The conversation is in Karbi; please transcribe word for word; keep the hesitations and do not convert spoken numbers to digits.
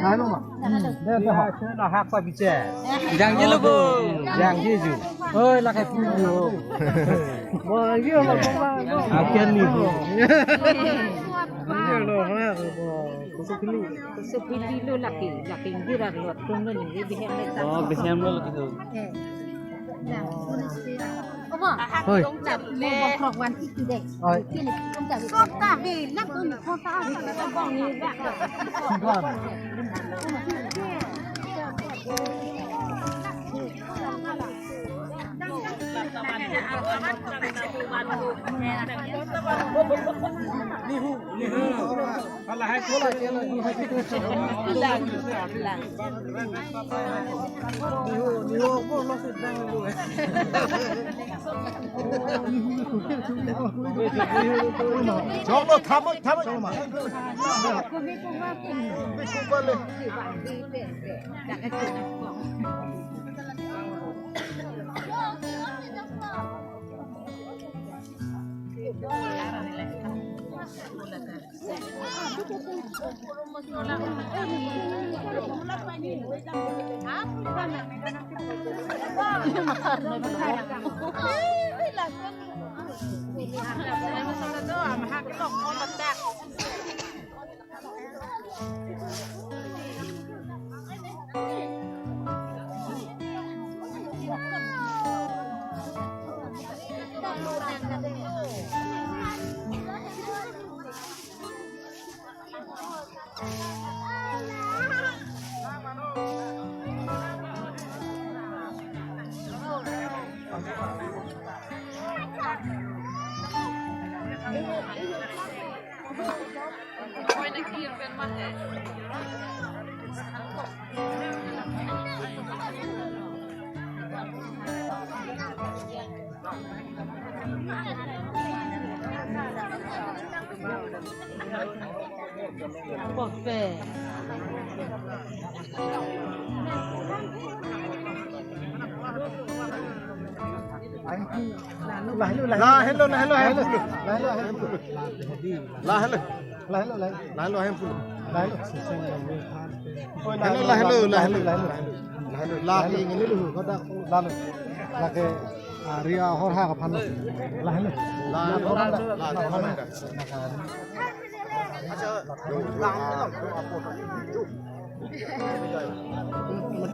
Ano ma? Deh, deh, ha. Lahak pa biche. Jangji lo bo. Jangji ju. Oi, lahak pu lo. Bo, yo, bo, bo, bo. Aken ni bo. Yo, lo, ha, bo. Kusupili. Kusupili lo laki, laki gira lo, tung lo ni, bihem lo. Oh, bihem lo laki tu. Eh. Oi. Chok lo, thamo, thamo. Chok lo ma. Lahelo, lahelo, lahelo, lahelo. Lahelo, lahelo. Lahelo, lahelo, lahelo. Lahelo, lahelo, lahelo, lahelo. Lahelo, lahelo. Lahelo, lahelo. Lake, ah, ria hor ha kapan. Lahelo. Lahelo, lahelo, lahelo.